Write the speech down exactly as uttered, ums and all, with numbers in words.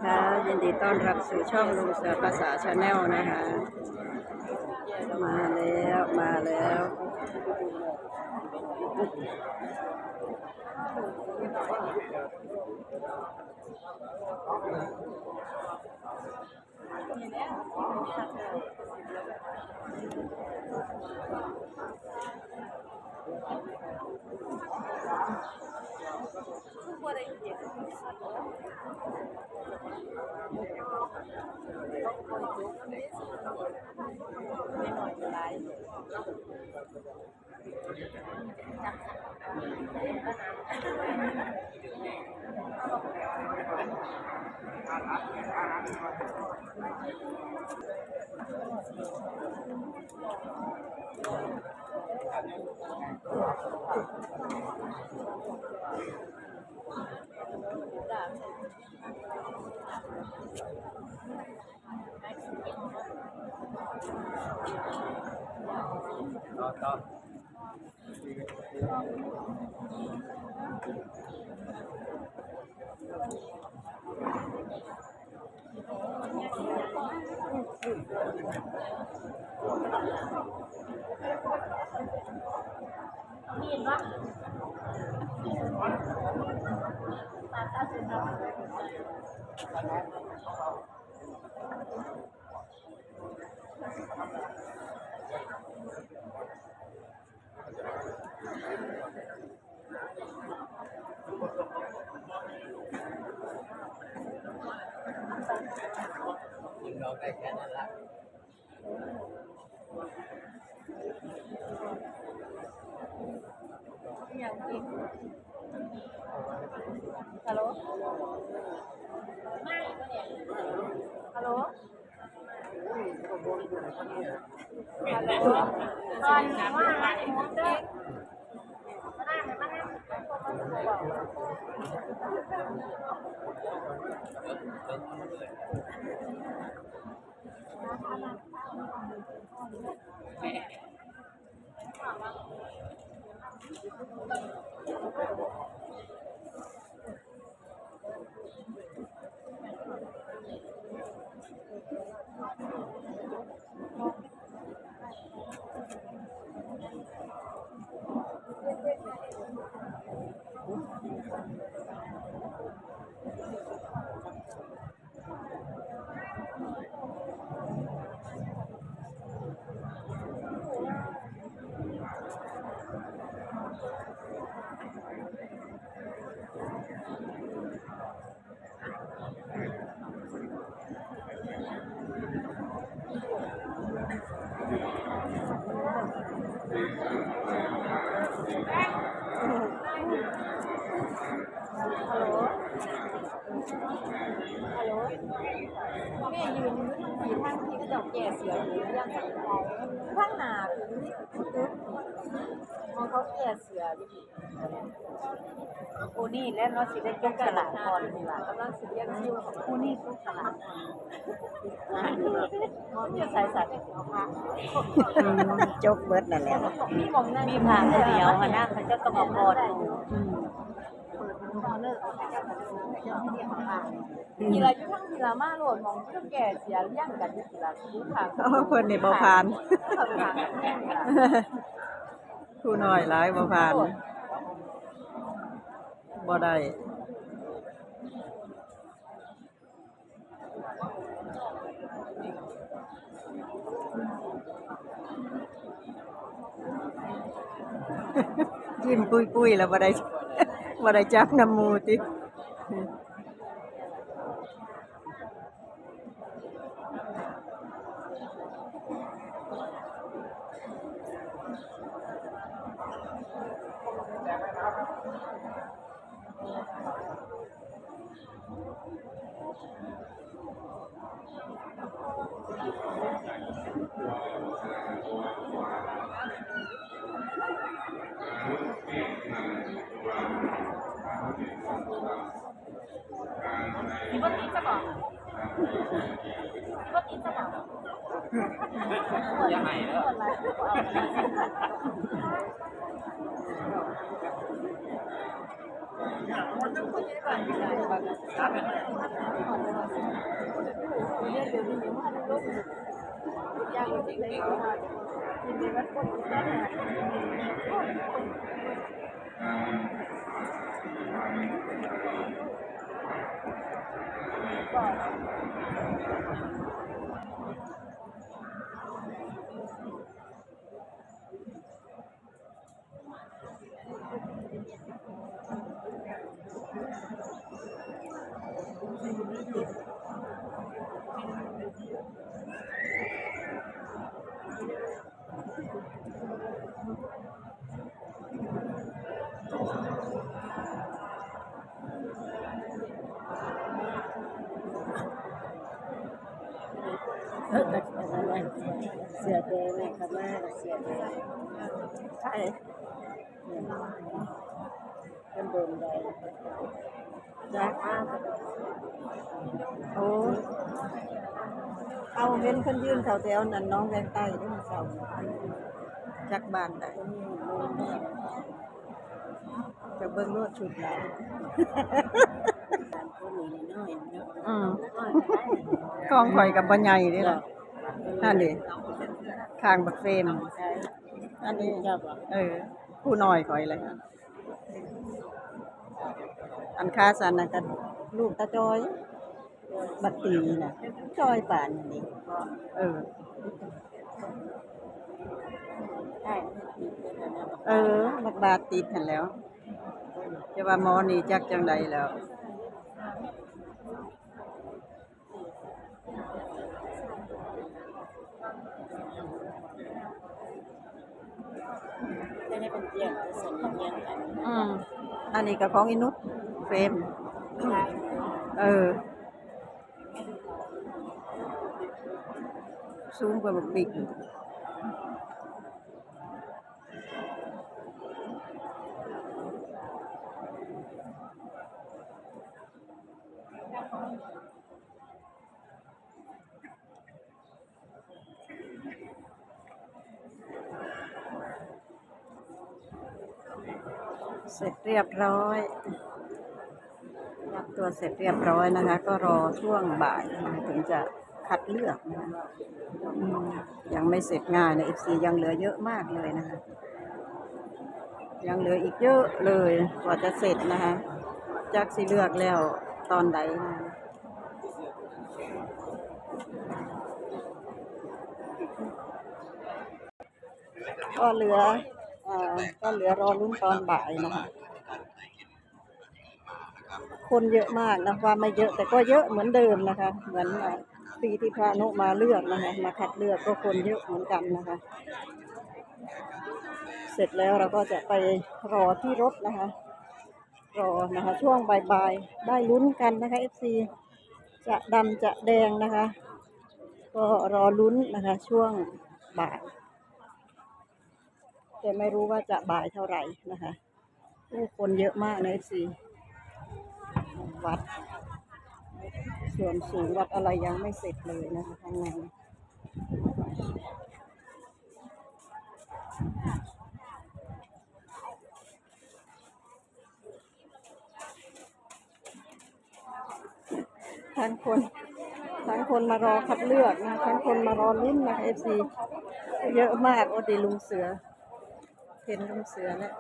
ค่ะ ยินดีต้อนรับสู่ช่องลุงเสือภาษา Channel นะคะ มาแล้ว มาแล้ว ฮัลโหล ฮัลโหล ฮัลโหล ตอนนี้ว่าไง ฮัลโหล ฮัลโหล แม่ยืนอยู่ทางที่เขาเจ้าแก่เสืออยู่เรื่องของเขา ข้างหน้าคือนี่คือมองเขาแก่เสืออยู่ ผู้นี่แหละเนาะสิได้จับสลากก่อนนี่ล่ะ กำลังสิเรียกชื่อของผู้นี่จับสลากก่อน มันจะใส่สัตว์เอาพระ อืม จบเบิดนั่นแหละ มีหม่องนั่ง มีพระผู้เดียวหั้นนะ เขาเจ้าก็บอกก่อน อืม ทีละอยู่ทางทีละมาโลด หม่องเพิ่นแก่เสียเลี้ยงกันอยู่ทีละอยู่ข้าง เพิ่นนี่บ่ผ่าน ข้างๆ ผู้น้อยหลายบ่ผ่าน บ่ได้ ยิ้มปุยๆ แล้วบ่ได้ บ่ได้จับนำหมู่ติ เสียใจไหมคะมาเสียใจใช่ เป็นโดนใดจ้ะโอ้เอาเห็นคนยืนแถวๆนั้นน้องแวงใต้เด้อมื้อเช้าจักบ้านใดจะเบิ่งโลดชุดใดอืมของข่อยกับบ่ใหญ่เด้ล่ะนั่นเด้ข้างบักเฟรมอันนี้เออผู้น้อยข่อยเลย อันขาสั้นน่ะก็ลูกตาจอย บักตีน่ะจอยปานนี่เออ เออ บักบาดติดหั่นแหล้ว แต่ว่าหมอนี่จักจั่งใดแล้ว จะได้เป็นเตียงส่วนเตียงกันอืมอันนี้ก็ของอีนุชเฟรมเออ สูงกว่าบักบิ๊กเสร็จเรียบร้อยรับตัวเสร็จเรียบร้อยนะคะ ก็รอช่วงบ่ายนะคะถึงจะคัดเลือกนะคะอืมยังไม่เสร็จง่ายนะเอฟซียังเหลือเยอะมากเลยนะคะยังเหลืออีกเยอะเลยกว่าจะเสร็จนะคะจักสิเลือกแล้วตอนใดนะคะ ก็เหลือเอ่อก็เหลือรอลุ้นตอนบ่ายนะคะคนเยอะมากนะว่าไม่เยอะแต่ก็เยอะเหมือนเดิมนะคะเหมือนเอ่อปีที่พระนุมาเลือกนะคะมาคัดเลือกก็คนเยอะเหมือนกันนะคะเสร็จแล้วเราก็จะไปรอที่รถนะคะรอนะคะช่วงบ่ายๆได้ลุ้นกันนะคะเอฟซีจะดำจะแดงนะคะก็รอลุ้นนะคะช่วงบ่าย แต่ไม่รู้ว่าจะบ่ายเท่าไหร่นะคะผู้คนเยอะมากนะเอฟซีวัดส่วนสูงวัดอะไรยังไม่เสร็จเลยนะคะข้างในทั้งคนทั้งคนมารอคัดเลือกนะทั้งคนมารอลุ้นนะเอฟซีเยอะมากโอ้ดีลุงเสือเห็นลุงเสือแล้ว